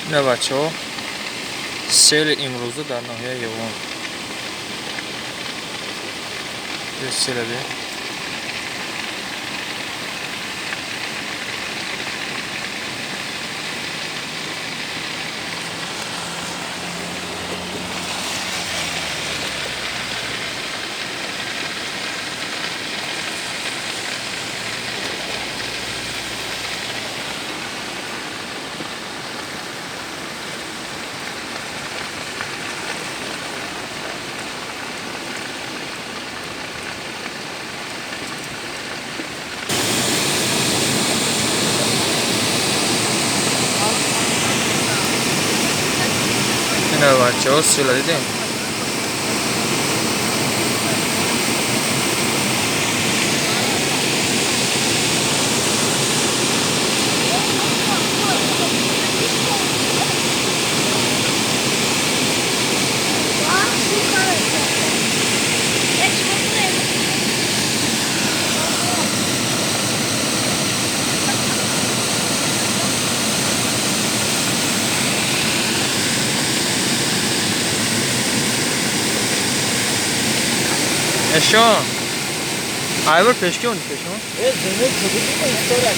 Ина, бачаҳо, сели имрӯза дар ноҳияи Явон. Села. Ина, бачаҳо, села дидем. Эшон айбор пешки он пешон. Э, зимой чудо история.